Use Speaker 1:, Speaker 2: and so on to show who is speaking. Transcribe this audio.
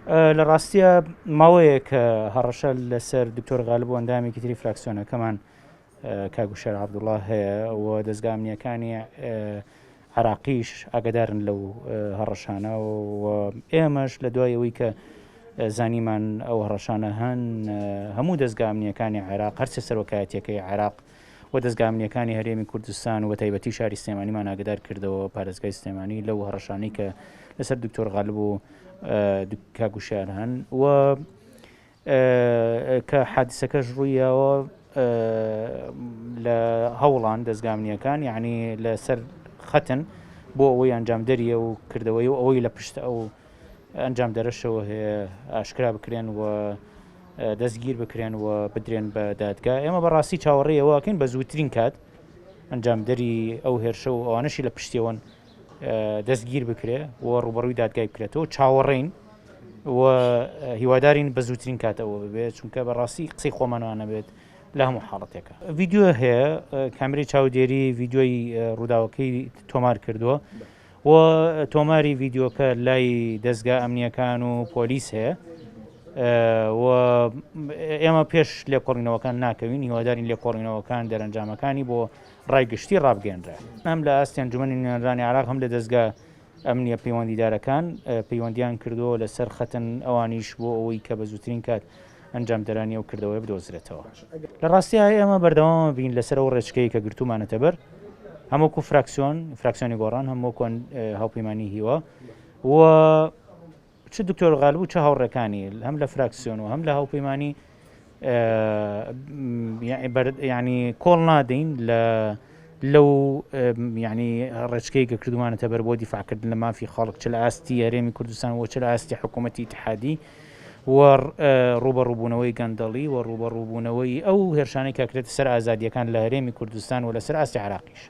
Speaker 1: لە ڕاستیە ماوەیەکە هەڕەشە لەسەر دکتۆر غالب و ئەندامێکی تری فراکسیۆنەکەمان کاک وشیار عەبدوڵا هەیە و دەزگا ئەمنییەکانی عێراقیش ئاگدارن لەو هەڕەشانە و ئێمەش لە دوای ئەوەی کە زانیمان ئەو هەڕەشانە هەن هەموو دەزگا ئەمنییەکانی عێراق هەرسێ سەرۆکایەتیەکەی عێراق و دەزگا ئەمنییەکانی هەرێمی کوردستان و بەتایبەتی شاری سلێمانیمان ئاگدار کردەوە پارێزگای سلێمانی لەو هەڕەشانەی کە لەسەر دکتۆر غالب و کاک وشیار هەن و کە حادیسەکەش ڕوویاوە لە هەوڵان دەزگا ئەمنییەکان یعنی لەسەر خەتن بۆ ئەوەی ئەنجامدەری ئەو کردەوەی و ئەوەی لە پشت ئەو ئەنجامدەرەشەوە هەیە ئاشکرا بکرێن و دەستگیر بکرێن و بدرێن بە دادگا. ئێمە بەڕاستی چاوەڕێی ئەوە ئەکەین بە زووترین کات ئەنجامدەری ئەو هێرشە و ئەوانەشی لە پشتیەوەن دەستگیر بکرێ و ڕووبەڕووی دادگای بکرێتەوە. چاوەڕێین و هیوادارین بە زووترین کات ئەوە ببێت، چونکە بەڕاستی قسەی خۆمانەوە نەبێت لە هەموو حاڵەتێکە. ڤیدیۆ هەیە، کامێرەی چاودێری ڤیدیۆی ڕووداوەکەی تۆمار کردووە و تۆماری ڤیدیۆکە لای دەزگا ئەمنییەکان و پۆلیس هەیە و ئێمە پێش لێکۆڵینەوەکان ناکەوین، هیوادارین لێکۆڵینەوەکان دەرەنجامەکانی بۆ ڕای گشتی ڕابگەیەنرێت. هەم لە ئاستی ئەنجومەنی نوێنەرانی عێراق هەم لە دەزگا ئەمنییە پەیوەندیدارەکان پەیوەندیان کردووە لەسەر خەتن ئەوانیش بۆ ئەوەی کە بە زووترین کات ئەنجامدەرانی ئەو کردەوەیە بدۆزرێتەوە. لە ڕاستیا ئێمە بەردەوام بین لەسەر ئەو ڕێچکەی کە گرتوومانەتە بەر، هەم وەکو فراکسیۆن، فراکسیۆنی گۆڕان، هەم وەکو هاوپەیمانی هیوا و چ دکتۆر غالب و چ هاوڕێکانی هەم لە فراکسیۆن و هەم لە هاوپەیمانی یعنی کۆڵ نادەین لە لەو یعنی ڕێچکەی کە کردومانەتە بەر بۆ دیفاعکردن لە مافی خەڵک چ لە ئاستی هەرێمی کوردستان و چ لە ئاستی حکوومەتی ئیتحادی و ڕووبەڕووبوونەوەی گەندەڵی و ڕووبەڕووبوونەوەی ئەو هێرشانەی کە کرێتە سەر ئازادییەکان لە هەرێمی کوردستان و لەسەر ئاستی عێراقیش.